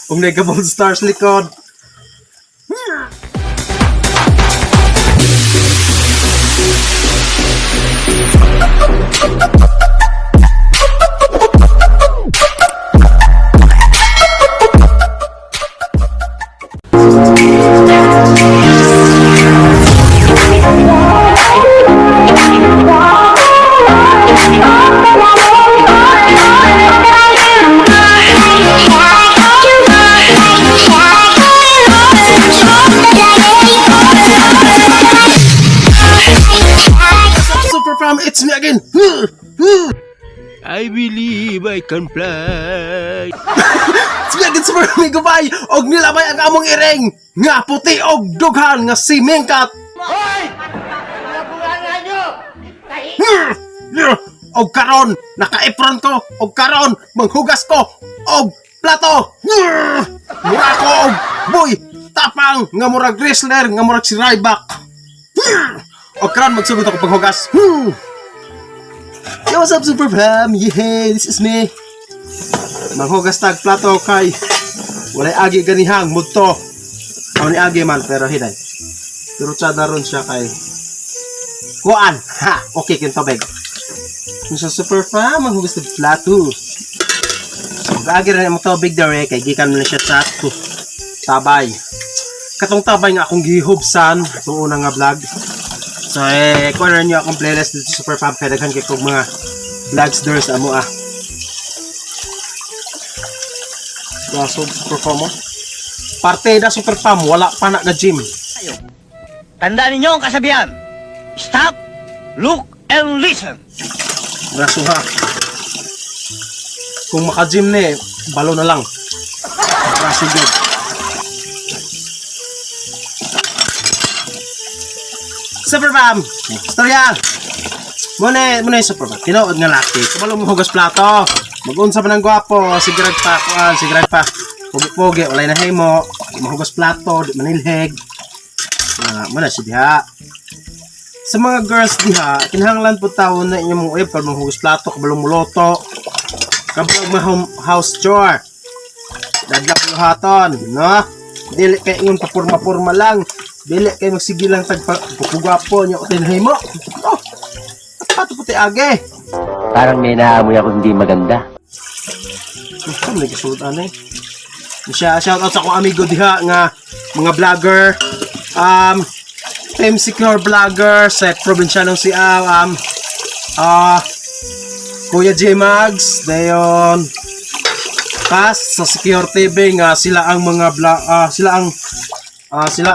Ug nagka-bold stars likod. Super Fam, it's me again. I believe I can fly. It's me again, Super Amigo Bay. Og nilabay ang among iring nga puti og dughan nga si Mingkat. Og karon naka-apron ko, og karon manghugas ko og plato. Mura ko og boy tapang nga murag wrestler nga murag si Ryback. Og karon magsugod ako paghugas. Yo, what's up, Super Fam? Yeah, this is me. Manghugas tag plato kay walay agi ganihang mudto. Ako ni agi man pero hinay. Pero tsada ron siya kay kuan. Ha, okay kin tubig. Sa Super Fam, manghugas tag plato. Mag-agi rin ang tubig dere kay gikan man na siya sa tabay. Katong tabay nga akong gihubsan itong una nga vlog. So eh, kuan na niyo akong playlist dito sa Super Fam kay daghan kay kog mga vlogs dere sa amo ah. So, Super Fam mo. Parte na Super Fam, wala pa na gym. Tandaan ninyo ang kasabihan. Stop, look, and listen. Braso ha. Kung maka-gym na eh, balo na lang. Braso good. Super Fam! Storya! Muna, muna yung Super Fam. Tinuod nga laki. Kabalo mo hugas plato. Mag-unsa pa ng gwapo. Sigrag pa, kuan, sigrag pa. Pugi-pugi, walay na himo. Di mahugas plato, di manilhig. Ah, muna si diha. Sa mga girls diha, kinahanglan po tawon na inyong mga uyab kabalo hugas plato, kabalo muluto, kabalo ma house chore. Dadlak luhaton, no? Dili kay ingon papurma-purma lang. Dili kay magsige lang tag pagwapo niya utin himo. Oh. Pato puti age. Parang may naamoy ako hindi maganda. Ito, may kasulod ano eh. Siya, shout out sa akong amigo diha nga mga vlogger. Team Secure Vlogger sa probinsyanong siya. Kuya J Mags, dayon. Kas sa Secure TV nga sila ang mga sila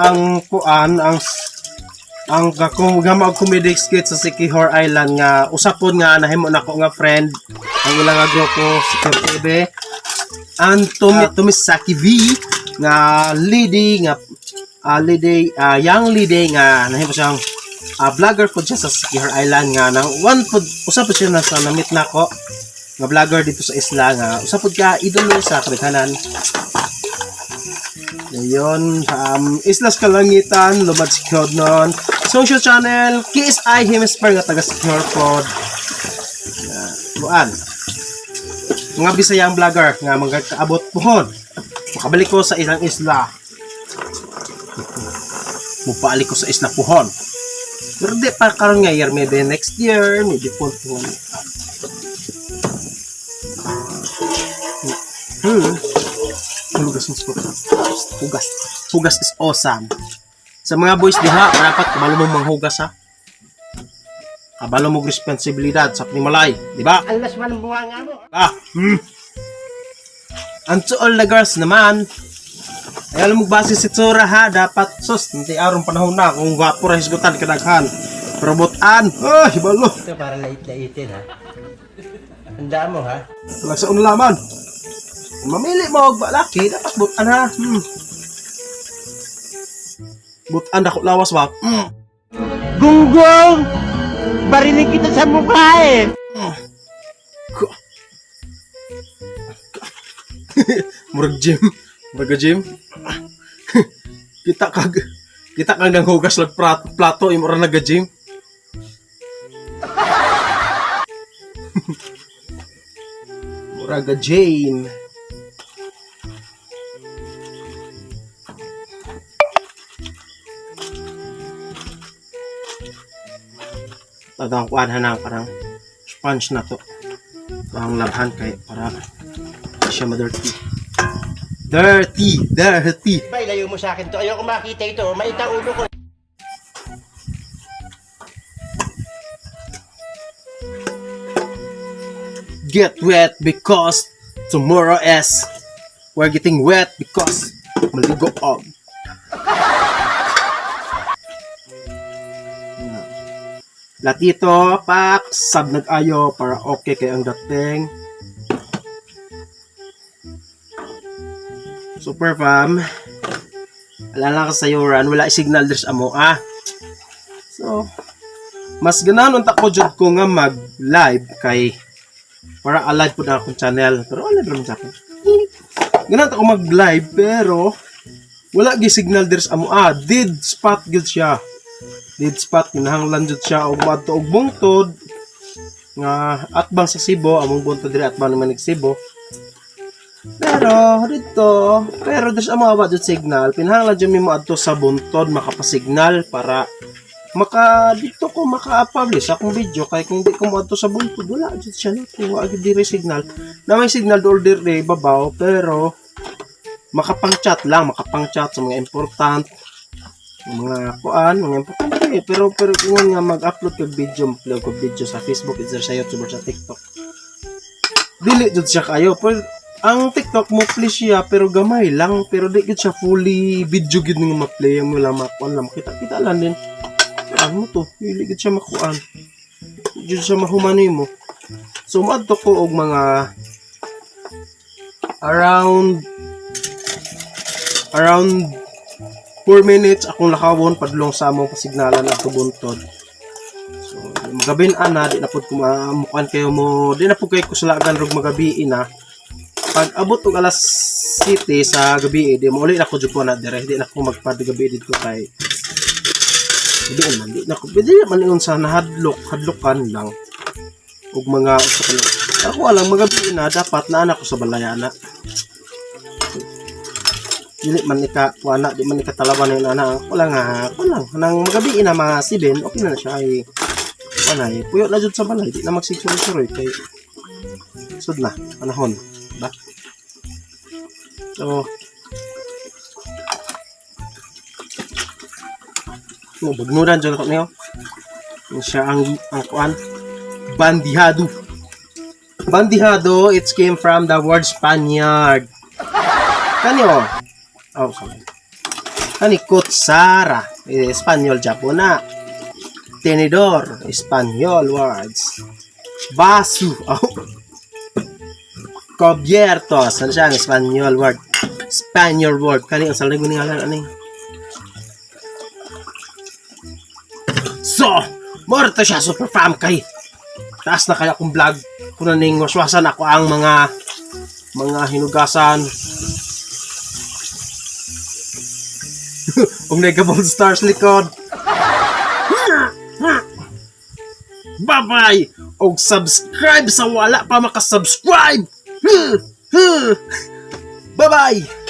ang kuan ang nga comedic skit sa Sikihor Island nga usapon nga nahimo nako nga friend ang ilang nga grupo Secure TV ang Tomisaki V nga lady nga lady young lady nga nahimo siyang vlogger po siya sa Sikihor Island nga nang one po usa po siya na sa namit nako nga vlogger dito sa isla nga usa pod ka idolo sa kadaghanan. Ngayon, Islas Kalangitan, Lumad Secured nun. Social channel, KSI Hemisphere nga taga Secure Pod. Luan. Mga Bisayang vlogger nga mga kaabot pohon. Makabalik ko sa ilang isla. Mupaalik ko sa isla pohon. Pero di pa karon nga year, maybe next year, maybe po pohon. Hugas mo sa hugas. Hugas is awesome. Sa mga boys diha, dapat kabalo mo manghugas ha. Kabalo mo responsibilidad sa panimalay, di ba? Alas man ang buwanga mo. Ah. And to all the girls naman, ay alam mo base sa tsura ha, dapat sus, hindi arong panahon na kung gwapo ra hisgutan kadaghan. Pero butan, ay balo. Ito para lait-laitin ha. Tandaan mo ha. Wala sa unlaman. Kung mamili mo og laki, dapat butan ha. Butan dako lawas ba? Gunggong! Barinig kita sa mukha eh! Murag gym. Murag gym. Kita kag nang hugas lag plato imo ra naga gym. Murag gym. Atong kuan hanang parang sponge na to. Ang labhan kay para di siya ma-dirty. Dirty, dirty. Bay, layo mo sa akin to. Ayoko makita ito. Maita ulo ko. Get wet because tomorrow is we're getting wet because maligo og. Latito, pak, sab nag-ayo para okay kay ang dating. Super fam. Alala ka sa yuran, wala signal diri sa amo ah. So, mas ganahan unta ko jud ko nga mag-live kay para alive po na akong channel. Pero wala naman sa akin. Ganahan ta ko mag-live pero wala gi signal diri sa amo ah. Dead spot gyud siya. Dead spot, kinahanglan jud siya og moadto og bungtod nga atbang sa Cebu, among buntod diri atbang naman nig Cebu. Pero dito, pero diri sa amo wa jud signal, pinahanglan jud mi moadto sa buntod makapasignal para maka dito ko maka-publish akong video kay kung di ko moadto sa buntod, wala jud siya nakuha gyud diri signal. Na may signal dool diri babaw, pero makapang-chat lang, makapang-chat sa mga important mga kuan, mga importante eh. Pero pero ingon nga mag-upload kag video, mag-upload kag video sa Facebook, either sa YouTube or sa TikTok. Dili jud siya kayo. Pero ang TikTok mo play siya pero gamay lang, pero di gid siya fully video gid nga ma-play mo lang, makuan lang, makita kita lang din. Ano mo to? Dili gid siya makuan. Di jud siya mahumanoy mo. So moadto ko og mga around around 4 minutes akong lakawon padulong sa among pasignalan at buntod. So magabin ana, di na pud ko mamukan kayo mo, di na pud kayo kusulagan rog magabi na. Pag abot og alas 7 sa gabi, di mo uli na ko jud ko na dire, di na ko magpad gabi dito kay di naman, di na ko, di naman ingon sa nahadlok, hadlokan lang og mga usa ka lang. Ako alang magabi na dapat na anak ko sa balay ana. Dili man ika kuana, di man ika talawan yung ana. Ako lang ha, ako lang nang magabi na mga 7, okay na na siya ay wala eh. Puyo na jud sa balay, di na magsigsuroy-suroy kay sud na panahon, ba? So, no, bagnuran jud ako niyo. Siya ang kuan, bandihado. Bandihado, it came from the word Spaniard. Kani oh. Oh, sorry. Kani kutsara, eh, Espanyol Japon na. Tenedor, Espanyol words. Basu, oh. Cubiertos, ano siya, ang Espanyol word. Spaniard word. Kani ang salig ni ngalan ani. So, morto siya super fam kay taas na kaya akong vlog. Kuna ning waswasan ako ang mga hinugasan. Ug Negaball Stars likod. Bye-bye! Og subscribe sa wala pa makasubscribe! Bye-bye!